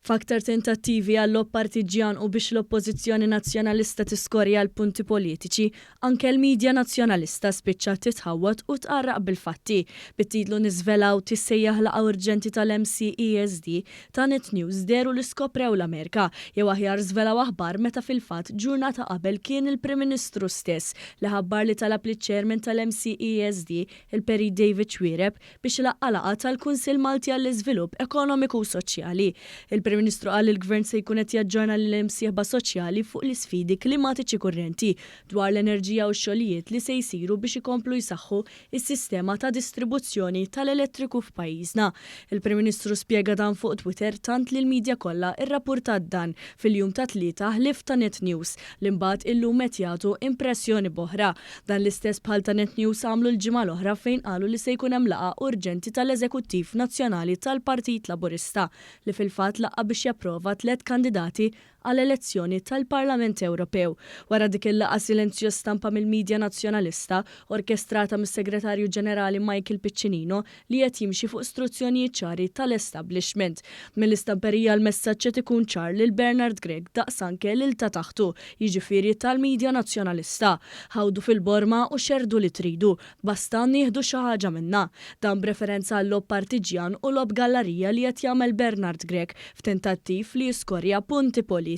F'aktar tentattivi għal-logħob partiġġjan u biex l-Oppożizzjoni Nazzjonalista tiskorja l-punti politiċi, anke l-media Nazzjonalista spiċċat titħawwad u tqarraq bil-fatti. Bit-titlu Niżvelaw tissejjaħ laqgħa urġenti tal-MCESD, ta' Net News dehru li skoprew l-Amerika, jew aħjar żvelaw aħbar meta fil-fatt ġurnata qabel kien il-Prim Ministru stess li ħabbar li talab liċ-Chairman tal-MCESD, il-Perit David Xuereb, biex ilaqqa' laqgħa tal-Kunsill Malti għall-Iżvilupp Ekonomiku u Soċjali. Il-Prim Ministru qal li l-Gvern se jkun qed jaġġorna lill-imsieħba soċjali fuq l-isfidi klimatiċi kurrenti, dwar l-enerġija u x-xogħlijiet li se jsiru biex ikomplu jsaħħu s-sistema ta' distribuzzjoni tal-elettriku f'pajjiżna. Il-Prim Ministru spjega dan fuq Twitter tant li l-media kollha rrappurtat dan fil-jum tat-Tlieta ħlief ta' Net News li mbagħad illum qed jagħtu impressjoni b'oħra. Dan l-istess bħal ta' Net News għamlu l-ġimgħa l-oħra fejn qalu li se jkun hemm laqgħa urġenti tal-Eżekuttiv Nazzjonali tal-Partit Laburista li fil-fatt laqqa' biex japprova tlett kandidati għall-elezzjoni tal-Parlament Ewropew. Wara dik il-laqgħa silenzju stampa mill-media Nazzjonalista, orkestrata mis-Segretarju Ġenerali Michael Piccinino li qed jimxi fuq struzzjonijiet ċari tal-establishment. Mill-istamperija l-messaġġ qed ikun ċar lil Bernard Grech daqs anke lil ta' taħtu, jiġifieri tal-media Nazzjonalista. Ħawdu fil-borma u xerrdu li tridu, basta nieħdu xi ħaġa minnha. Dan b'referenza għal-logħob partiġġjan u logħob gallarija li qed jagħmel Bernard Grech f'tentattiv li jiskorja punti politiċi.